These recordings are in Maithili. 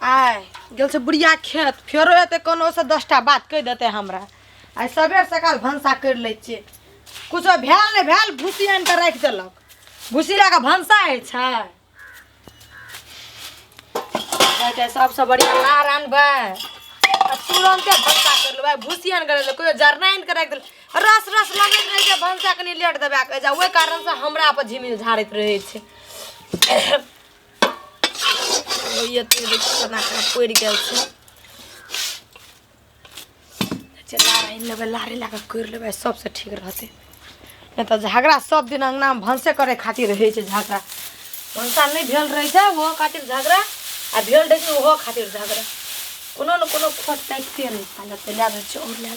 आइ गेल छै बुढ़िया खेत, फेरो एतै कोनो से 10टा बात कहि देतै हमरा। आइ सबेर सकाल भनसा करि लै छियै। कुछो भेल नहि भेल, भूसी आनि कऽ राखि देलक। भूसी लए कऽ भनसा होइ छै? कहै सबसँ बढ़िआँ लार आनबै आ तुरन्ते भनसा करि लेबै। भूसी आनि कऽ राखि देलक, कहियो जरना आनि कऽ राखि देलक। रस रस लगैत रहै छै। भनसा कनि लेट देबाक अछि आ ओहि कारणसँ हमरा पर झिमिल झाड़ैत रहै छै। एते देखियौ केना केना पड़ि गेल छै। लार आनि लेबै, लारे लए कऽ करि लेबै, सबसँ ठीक रहतै। नहि तऽ झगड़ा सब दिन अङ्गनामे भनसे करै खातिर रहै छै झगड़ा। भनसा नहि भेल रहै छै ओहो खातिर झगड़ा, आ भेल रहै छै ओहो खातिर झगड़ा। कोनो ने कोनो खोट ताकिते रहै छै। तऽ लए दै छियै आओर लए।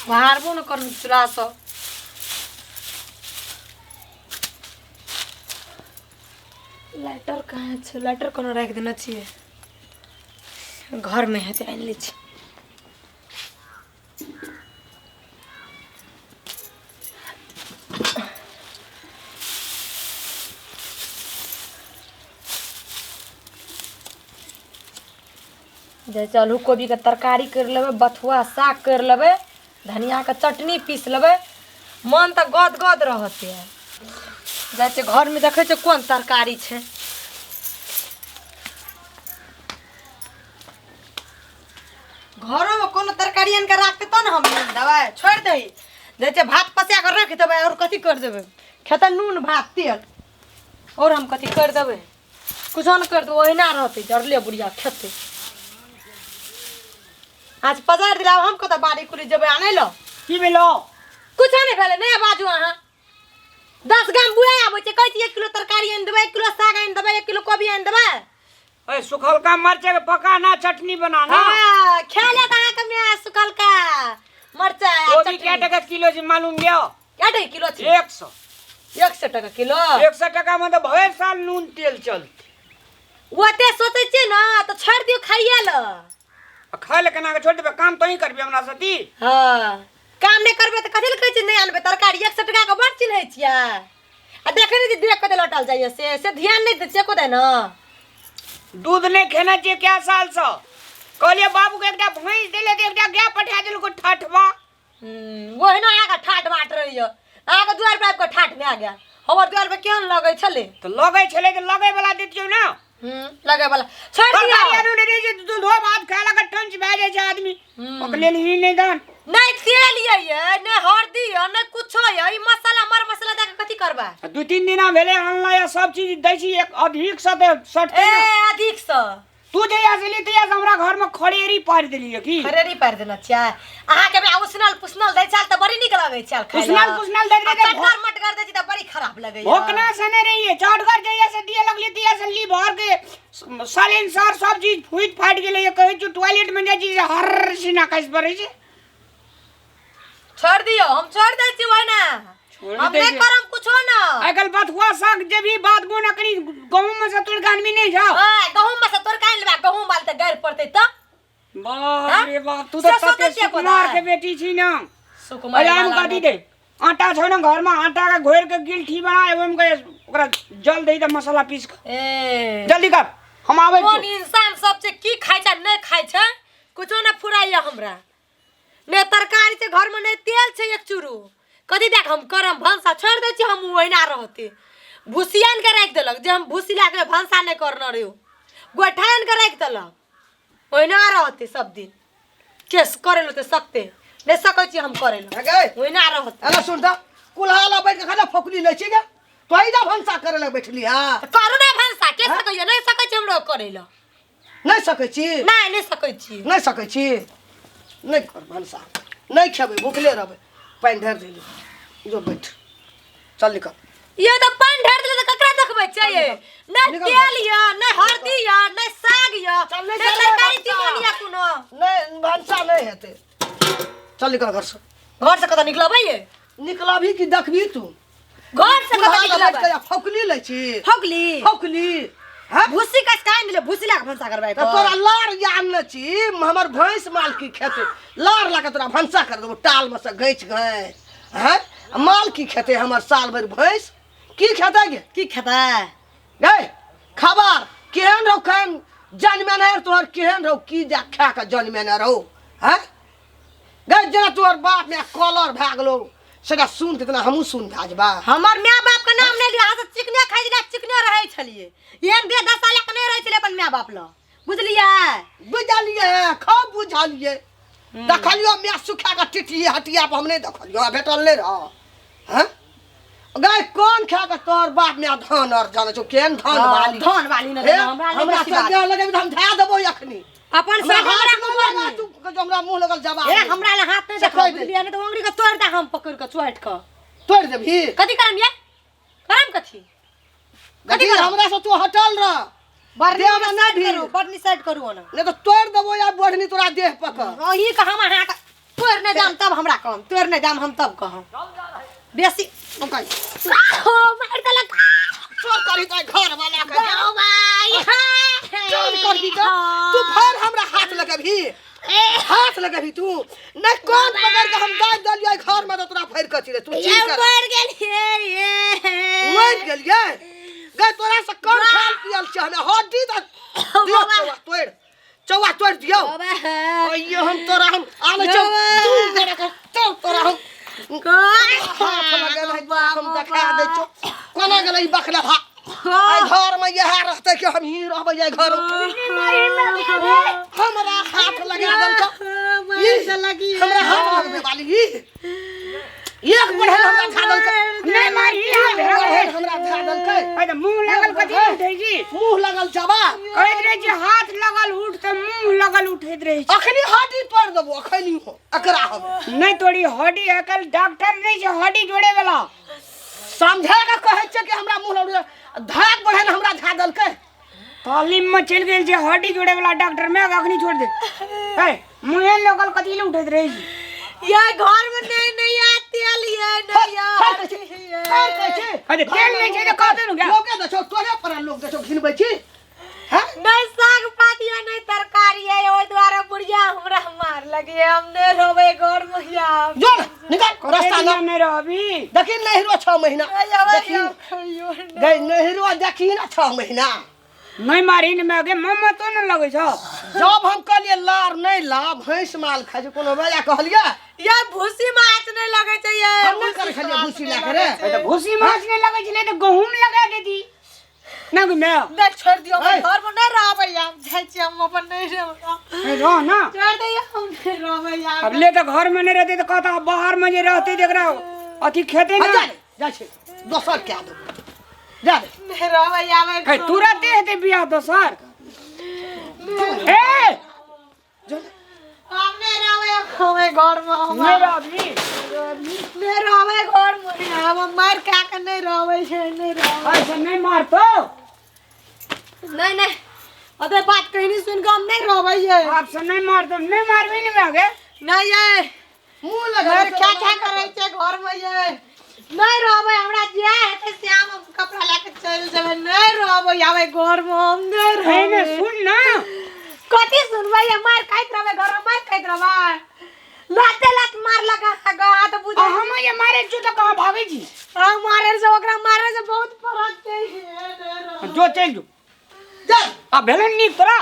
बाहरबो ने करू चूल्हा सब। लाइटर कहाँ छै? लाइटर कोनो राखि देने छियै घरमे, हेतै, आनि लै छी। जे चलू कोबीके तरकारी करि लेबै, बथुआ साग करि लेबै, धनियाके चटनी पीस लेबै, मन तऽ गद गद रहतै। जाइ छियै घरमे, देखै छियै कोन तरकारी छै। घरोमे कोनो तरकारी आनि कऽ राखतै तब ने हम नून देबै। छोड़ि दही, जाइ छियै भात पसा कऽ राखि देबै। आओर कथी करि देबै? खेतै नून भात तेल, आओर हम कथी करि देबै? कुछो नहि करि देबै, ओहिना रहतै जरले। बुढ़िया खेतै। आज पजारि दिला, हम कतऽ बाड़ी कुड़ी जेबै आनै लए? की भेलो? कुछो नहि भेलै। नहि बाजू अहाँ। 10 गाम बुआ आबै छै, कहै छी 1 किलो तरकारी आनि देबै, 1 किलो साग आनि देबै, 1 किलो कोबी आनि देबै। ए, सुखलका मरचाई के पका ना, चटनी बनाना। हाँ, खा लेत अहाँके माय सुखलका मरचाई आ कोबी चटनी। कै टका किलो छै मालूम यौ? कै टका किलो छै? 100। 100 टका किलो? 100 टका में तऽ भरि साल नून तेल चलतै। ओते सोचै छियै ने तऽ छोड़ि दियौ खाइए लए। आ खाय लए केना के छोड़ि देबै? काम तोहीं करबी हमरा सती। हँ, काम नहि करबै तऽ कथी लए कहै छियै नहि आनबै तरकारी? 100 टका के बड़ चिन्है छियै आ देखै नहि छियै देख कऽ लौटल जाइए, से से ध्यान नहि दै छियै एको ने। दूध नहि खेने छियै कए सालसँ। कहलियै बाबूके एकटा भैंस देले तऽ एकटा गाय पठा देलको ठठबा। ओहिना अहाँके ठाठ बाट रहैए। अहाँके दुआरि पर आबि कऽ ठाठ भए गेल। हमर दुआरि पर केहन लगै छलै? तऽ लगै छलै तऽ लगै वाला दैतियौ ने। लगै वाला छोड़ि दियौ। तरकारी आनू नहि रहै छै, दूधो भात खाय लऽ टंच भए जाइ छै आदमी, ओकर लेल ई नहि दान। नहि तेल ये, नहि हरदी ये, नहि कुछो ये। ई मसाला मर मसाला दए कऽ कथी करबै? 2-3 दिना भेलै अनला या सब चीज दै छी एक अधिक से तऽ सटतै ए ने। अधिक से। तू जहिया से एली तहिया से हमरा घर में खड़ेरी पारि देलियै की? खरेरी पारि देने छियै अहाँके। बे उसनल पुसनल दै छल तऽ बड़ी नीक लगै छल खाय। उसनल पुसनल दैत रहै तऽ चटगर मटगर दै छी तऽ बड़ी खराब लगैया। भोकना से नहि रहियै। चटगर जहिया से दिए लगलियै तहिया से लीवर के सलेंसर सब चीज फूटि फाटि गेलै। कहै छी टॉयलेट में जाइ छी से हर सीना खसि पड़ै छै। छोड़ दियौ, हम छोड़ दै छी ओहिना। छोड़ हम दै नहि छी। करम कुछो न। आइ काल्हि बथुआ साग जे भी बात बोन अखनी गहूँम में से तोड़ि कऽ आनबी नहि जाओ। ओए, गहूम में से तोड़ के आनि लेबै, गहूम वाल तऽ गारि पड़तै तऽ। बाप रे बाप, तू से तऽ सोचै तते छियै सुकुमार कोना? के बेटी छी ना। सुकुमार अरे आम वाला कथी दे, आटा छौ ने घर में, आटा के घोरि के गिलठी बना, ओहिमे के ओकरा जल दही तऽ मसाला पीस के। ए जल्दी कर, हम आबै कोन छी। इंसान सब छै, की खाइ छै नहि खाइ छै, कुछो नहि फुराइया हमरा। ने तरकारी छै घरमे, नहि तेल छै एक चूरू। कथी देख हम करम भनसा? छोड़ि दै छी हम, ओहिना रहतै। भूसी आनि कऽ राखि देलक जे हम भूसी लए कऽ भनसा नहि करने रहियो। गोइठा आनि कऽ राखि देलक, ओहिना रहतै सब दिन। केस करै लए तऽ सकतै नहि, सकै छी हम करै लए। गै। ओहिना रहतै। एना सुन तऽ, कुल्हा ला बैठ के खाना फौकली लै छी गे, तो जा भनसा करे लग बैठली। हा। तऽ करू ने भनसा। के सकैया? नहि सकै छी हमरो करै लए। नहि सकै छी? नहि, नहि सकै छी। नहि सकै छी? नहि कर भनसा, नहि खेबै, भुखले रहबै। पानि ढारि देली, जो बैठ, चल निकल। ये तऽ पानि ढारि देलै तऽ ककरा देखबै छियै? नहि निकल। तेल यऽ, नहि हरदी यऽ, नहि साग यऽ, चल, नहि नहि चल, तरकारी भनसा। तीमन यऽ कोनो। नहि, भनसा नहि हेतै, चल निकल घरसँ। घर से कतऽ निकलबै ये? निकलबही कि देखबही तू? घर से कतऽ कुल्हा लऽ बैठ निकलबै? के फौकली लै छी। फौकली? फौकली। हाँ? भूसी कस काइन दिले, भूसी लाके भनसा करबै? तऽ तोरा लार या आनने छी, हमर भैंस माल की खेतै? लार ला के तोरा भनसा कर देबो, टाल में से घैच घैच। हैं, आ माल की खेतै हमर साल भरि भैंस की खेतै गे की खेतै गै खबर केहन रहो केहन जनमेने तोहर केहन रहो की जा खा कऽ जनमेने रहो हैं गै जेना तोहर बाप में कॉलर भए गेलो सेटा सुन के तेना हमहूँ सुन भए जेबा हमर माय बाप के नाम नहि लिअ अहाँ सब चिकने खाइ छलियै चिकने रहै छलियै एहन देह दशा लए कऽ नहि रहै छलियै अपन माय बाप लग बुझलियै बुझलियै खूब बुझलियै देखलियो माय सुखा कऽ टिटिए हटिया पर हम नहि देखलियो भेटल नहि रह हैं गै कोन खा कऽ तोहर बाप माय धान आर जानै छौ केहन धान वाली धन वाली ने हे, हमरा नहि हमरा बेसी से बात। देह लगेबी तऽ हम धए देबो अखनी अपन हमरा से हाथ हमरा नहि ऊपर लगा नहि। तू जो हमरा मुँह लगल जवाब ए नहि। हमरा लए हाथ नहि से देखो कहि दे। बुझलियै नहि तऽ अंगुरी के तोड़ि दे हम पकड़ि कऽ चोटि कऽ तोड़ि देबही कथी करम ये करम कथी कथी देखी करम हमरा से तू हटल रह बड़ देह में नहि साइड भीड़। करू बड़ साइड करू ओना नहि तऽ तोड़ि देबो या बढ़नी तोरा देह पकड़ अहीं के हम अहाँके तोड़ि नहि जाम तब हमरा कहम तोड़ि नहि जाम हम तब कहम बेसी ओकर हो मारि देलक चोर करही तऽ घर वाला के गौ भाई चोर करही तऽ तू भर हमरा हाथ लगबही हाथ लगबही तू नहि कोन पकड़ के हम दाबि देलियै घर में तऽ तोरा फड़ि कऽ चिड़ै तू ये चीर कर मर गेलियै मरि गेलियै गै तोरा से कम खायल पियल छै हमे हड्डी तऽ दियौ चौआ तोड़ि चौआ तोड़ि दियौ अइयो हम तोरा हम आनै छौ दू गोरा के चल तोरा हम हाथ लगेल है तोरा हम देखा दै छौ कोना गेलै ई बकला भा एहि घर में इएह रहतै कि हम ही रहबै एहि घर में हमरा हाथ लगा देलकौ ई हमरा हाथ लगबे वाली ई एक बढ़ल हमरा खा देलकै नहि मारी एक बढ़ल हमरा खा देलकै अरे तऽ मुँह लागल कथी उठै छी मुंह लगल जवाब कहैत रहै छी हाथ लगल उठ तऽ मुँह लगल उठैत रहै छी अखनी हड्डी तोड़ देबो अखनी हो एकरा हम नहि तोड़ी हड्डी आइ काल्हि डॉक्टर नहि छै हड्डी जोड़े वाला समझा के कहै छै कि हमरा मुंह लगल धाक बढ़ल हमरा खा देलकै तालीम में चलि गेल छै हड्डी जोड़े वाला डॉक्टर में अखनी छोड़ दे ए मुँहे लगल कथी ले उठैत रहै छी ये घर में नहीं नहीं आती ये नहीं फड़ कहै छै फड़ कहै छै अरे तेल नहि छै तऽ कहते नु क्या लोके दै छौ तोरे पर लोक दै छौ घिनबै छी हैं नहीं साग पात या नहीं तरकारी है ओहि द्वारे बुढ़िया हमरा मार लगी है हम नहीं रहबै घर में या जो ना निकाल रास्ता ना नहि रहबी देखी नहिरो 6 महीना देखी गई नहिरो देखी ना 6 महीना नहि मारी ने मैं गे मम्मा तो न लगै छौ जब हम कहलिए लार नहीं ला भैंस माल खाइ छै कोनो बजा कहलिए ये भूसी माछ नहीं लगे छै ये हम नहि करै छलियै भूसी लए के रे तऽ भूसी माछ नहि लगै छलै तऽ गहूम लगा देती ना गे मैं नहीं छोड़ दियो हम ऐ। घर में नहीं रहबै हम जाइ छी हम अपन नहीं रहबै रह ना छोड़ दियो हम नहीं रहबै अब ले तऽ घर में नहीं रहते तऽ कहता बाहर में जे रहते जेकरा अथी खेते जा ना रे जाइ छै दोसर कए देबो जा रे नहीं रहबै आबै है तुरते हेतै बियाह दोसर ए हम नहीं रहबै हमें घर में हम नहीं रहबी नहीं रहबै घर में हम मार खा के नहीं रहबै छै नहीं रहबै ऐसे नहीं मारतो नहीं नहीं अबे बात कहनी सुन के हम नहीं रहबै ये आपसे नहीं मारतो नहीं मारबी नहीं मैं नहीं ये मुँह लगा घर क्या क्या करै छै घर में ये नहीं रहबै हमरा जे हेतै से हम कपड़ा लए के चलि जेबै नहीं रहबै आबै घर में हम नहीं है ने रहबै सुन ना कथी सुनबै ये मार खाइत रहबै घर में मार खाइत रहबै लाते लात मार लगा हाथ बुझ आ हम ये मारे छु तो कहाँ भागे छी हम मारे से ओकरा मारे से बहुत फरक छै ये नहीं रहबै। जो चल जो जा आ भेलन नीक तोरा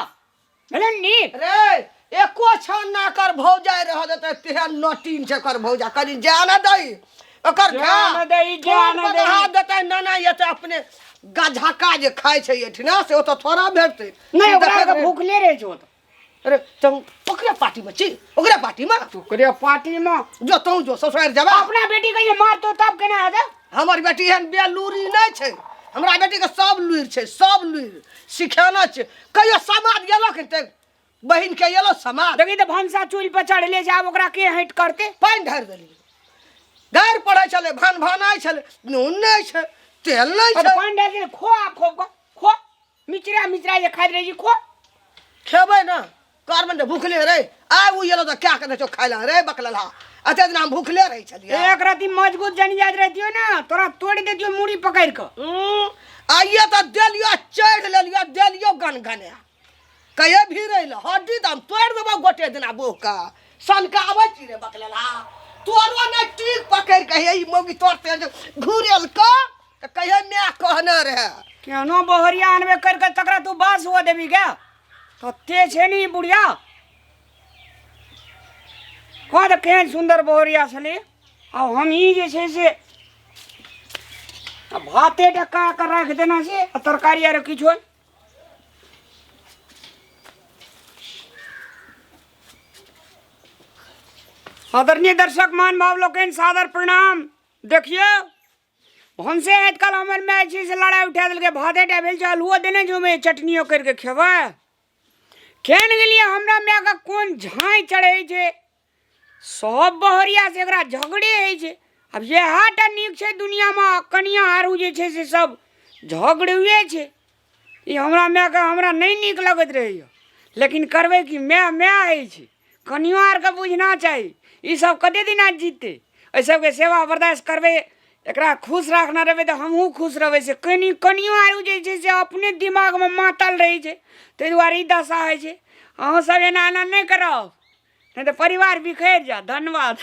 भेलन नीक रे एको क्षण ना कर भौजाइ रह देतै तेहन नटीन छै कर भौजा कनी जा न दही ओकर जा न दही, जा न दही। हाथ देतै नाना एतै अपने गझका जे खाइ छै एहिठिना से ओतऽ थोड़ा भेटतै नहीं ओकरा देखै के भूखले रहे छो अरे तुम ओकरे पार्टी में छी ओकरे पार्टी में ओकरे पार्टी में जो तू जो ससुराल जबा अपना बेटी के जे मारतो तब केना हेतै हमर बेटी एहन बेलूरी नहि छै हमरा बेटीके सब लुरि छै सब लुरि सिखेना छै कहियो समाज गेलक तऽ बहिनके एलो समाज देखी तऽ भनसा चूल्हि पर चढ़ले छै आब ओकरा के हटि करतै पानि ढारि देलियै गारि पढ़ै छलै भान भानाइ छलै नून नहि छै तेल नहि तऽ छै पानि ढारि देलियै खो आब खो खो मिचरा मिचरा जे खाइत रहै छी खो खेबै ने करबै ने भूखले रे आइ ओ एलो तऽ क्या के दै छौ खाइ लए रे बकलहा एते दिना हम भूखले रहै छलियै एक रति मजबूत जनि जाइत रहतियो ने तोरा तोड़ि देतियो मूड़ी पकड़ि कऽ आइए तऽ देलियो चढ़ि लेलियो देलियो गन गने कहिए भी रही हड्डी तऽ हम तोड़ि देबो गोटे दिना बोह कऽ सनकाबै छी रे बकलेला तोरो नहि टीक पकड़ि के हे ई मौगी तोर ते जे घुरेल क तऽ कहिए माय कहने रहे। केहनो बहरिया आनबे कर के तकरा तू बास हुआ देबी गे तते छै नी बुढ़िया कह तऽ केहन सुन्दर बहरिया छलै। आ हम ई जे छै से आ भाते टा का के राखि देना छै आ तरकारी आर किछु। आदरणीय दर्शक मान भाव लोकनि सादर प्रणाम। देखियौ भनसे आजकल हमर माय छै से लड़ाइ उठा देलकै, भाते टा भेल छै, आलुओ देने छै, ओहिमे चटनियो करिके खेबै। केहन गेलियै हमरा मायके कोन झाँइ चढ़ै छै, सब बहरिया से एकरा झगड़े होइ छै। आब इएह टा नीक छै दुनियामे, कनिया आरू जे छै से सब झगड़ुए छै। ई हमरा मायके हमरा नहि नीक लगैत रहैए, लेकिन करबै कि, माय माय होइ छै, कनियो आरके बुझना चाही। ई सब कते दिना जीतै, एहि सबके सेवा बर्दाश्त करबै, एकरा खुश राखने रहबै तऽ हमहूँ खुश रहबै। से कनि कनियो आरू जे छै से अपने दिमागमे मातल रहै छै, ताहि दुआरे ई दशा होइ छै। अहूँ सब एना एना नहि करब, नहि तऽ परिवार बिखरि जायत। धन्यवाद।